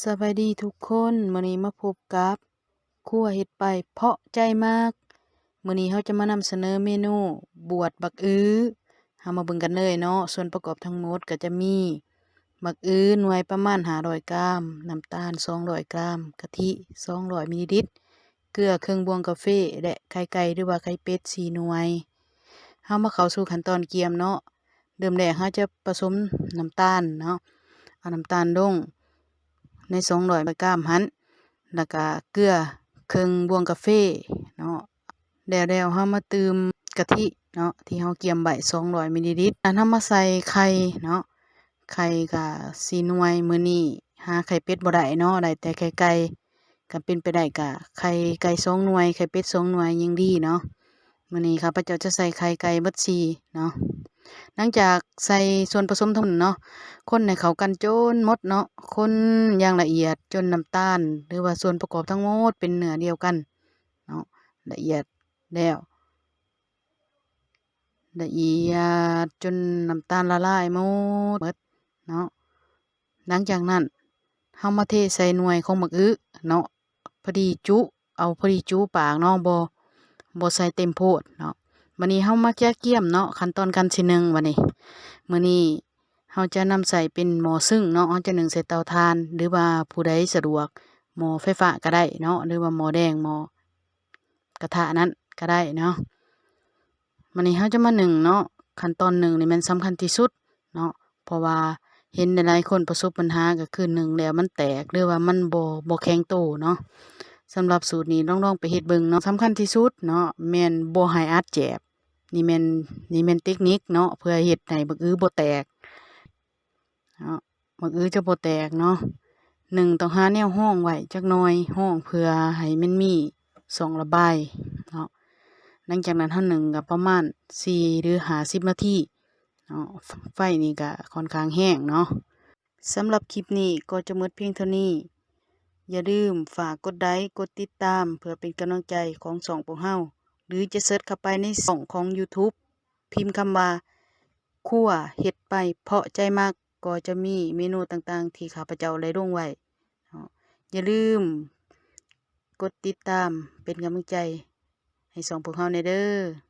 ສະບາຍດີທຸກຄົນ, ມື້ນີ້ມາພົບກັບຄົວເຮັດໄປເພາະໃຈມັກ. ມື້ນີ້ເຮົາຈະມານຳສະເໜີເມນູບວດບັກອຶ. ເຮົາມາເບິ່ງກັນເລີຍເນາະ. ສ່ວນປະກອບທັງໝົດກໍຈະມີບັກອຶໜ່ວຍປະມານຫ້າຮ້ອຍກຣາມ, ນ້ຳຕານສອງຮ້ອຍກຣາມ, ກະທິສອງຮ້ອຍມິນລີລິດ, ເກືອເຄິ່ງບ່ວງກາເຟ ແລະ ໄຂ່ໄກ່ ຫຼືວ່າໄຂ່ເປັດສີ່ໜ່ວຍ. ເຮົາມາເຂົ້າສູ່ຂັ້ນຕອນກຽມເນາະ. ເລີ່ມແລກເຮົາຈະປະສົມນ້ຳຕານເນາະ, ເອົານ້ຳຕານລົງໃນສອງຮ້ອຍກຣາມຫັ້ນ, ແລ້ວກະເກືອເຄິ່ງບ່ວງກາເຟເນາະ. ແລ້ວໆເຮົາມາຕື່ມກະທິເນາະ ທີ່ເຮົາກຽມໄວ້ສອງຮ້ອຍມິນລີລິດ. ອັນເຮົາມາໃສ່ໄຂ່ເນາະ, ໄຂ່ກະສີ່ໜ່ວຍ. ມື້ນີ້ຫາໄຂ່ເປັດບໍ່ໄດ້ເນາະ, ໄດ້ແຕ່ໄຂ່ໄກ່. ຄັນເປັນໄປໄດ້ກະໄຂ່ໄກ່ສອງໜ່ວຍ, ໄຂ່ເປັດສອງໜ່ວຍ ຍິ່ງດີເນາະ. ມື້ນີ້ຂ້າພະເຈົ້າຈະໃສ່ໄຂ່ໄກ່ເບິດສີ່ເນາະ. ຫຼັງຈາກໃສ່ສ່ວນປະສົມທັງໝົດເນາະ, ຄົນໃຫ້ເຂົ້າກັນຈົນໝົດເນາະ, ຄົນຢ່າງລະອຽດຈົນນ້ຳຕານ ຫຼືວ່າສ່ວນປະກອບທັງໝົດເປັນເນື້ອດຽວກັນເນາະ, ລະອຽດແລ້ວ ລະອຽດຈົນນ້ຳຕານລະລາຍໝົດເນາະ. ຫຼັງຈາກນັ້ນເຮົາມາເທໃສ່ໜ່ວຍຂອງໝາກອຶເນາະ, ພໍດີຈຸ ເອົາພໍດີຈຸປາກເນາະ, ບໍ່ ບໍ່ໃສ່ເຕັມໂພດເນາະ. ບາດນີ້ເຮົາມາແກະກຽມເນາະ, ຂັ້ນຕອນການຊິໜຶ້ງ. ບາດນີ້ ມື້ນີ້ເຮົາຈະນຳໃຊ້ເປັນໝໍ້ຊຶ້ງເນາະ, ເຮົາຈະໜຶ້ງໃສ່ເຕົາຖ່ານ ຫຼືວ່າຜູ້ໃດສະດວກ ໝໍ້ໄຟຟ້າກໍໄດ້ເນາະ, ຫຼືວ່າໝໍ້ແດງ ໝໍ້ກະທະນັ້ນກໍໄດ້ເນາະ. ບາດນີ້ເຮົາຈະມາໜຶ້ງເນາະ, ຂັ້ນຕອນໜຶ້ງນີ້ແມ່ນສຳຄັນທີ່ສຸດເນາະ, ເພາະວ່າເຫັນຫຼາຍໆຄົນປະສົບບັນຫາກໍຄືໜຶ້ງແລ້ວມັນແຕກ ຫຼືວ່າມັນບໍ່ ບໍ່ແຂງໂຕເນາະ. ສຳລັບສູດນີ້ລອງໆໄປເຮັດເບິ່ງເນາະ. ສຳຄັນທີ່ສຸດເນາະ ແມ່ນບໍ່ໃຫ້ອັດແຈບ. ນີ້ແມ່ນ ນີ້ແມ່ນເຕັກນິກເນາະ ເພື່ອເຮັດໃຫ້ບັກອຶບໍ່ແຕກເນາະ. ບັກອຶຈະບໍ່ແຕກເນາະ. ໜຶ້ງ ຕ້ອງຫາແນວຮອງໄວ້ຈັກໜ່ອຍ, ຮອງເພື່ອໃຫ້ມັນມີຊ່ອງລະບາຍເນາະ. ຫຼັງຈາກນັ້ນເຮົາໜຶ້ງກໍປະມານສີ່ ຫຼື ຫ້າສິບນາທີເນາະ. ໄຟນີ້ກໍຂ້ອນຂ້າງແຮງເນາະ. ສຳລັບຄລິບນີ້ກໍຈະໝົດພຽງເທົ່ານີ້. ຢ່າລືມຝາກກົດໄລຄ໌ ກົດຕິດຕາມ ເພື່ອເປັນກຳລັງໃຈຂອງຊ່ອງພວກເຮົາ ຫຼື ຈະເສີດເຂົ້າໄປໃນຊ່ອງຂອງ YouTube ພິມຄຳວ່າ ຄົວເຮັດໄປເພາະໃຈມັກ ກໍຈະມີເມນູຕ່າງໆທີ່ຂ້າພະເຈົ້າໄດ້ລົງໄວ້ເນາະ. ຢ່າລືມກົດຕິດຕາມເປັນກຳລັງໃຈໃຫ້ຊ່ອງພວກເຮົາແດ່ເດີ້.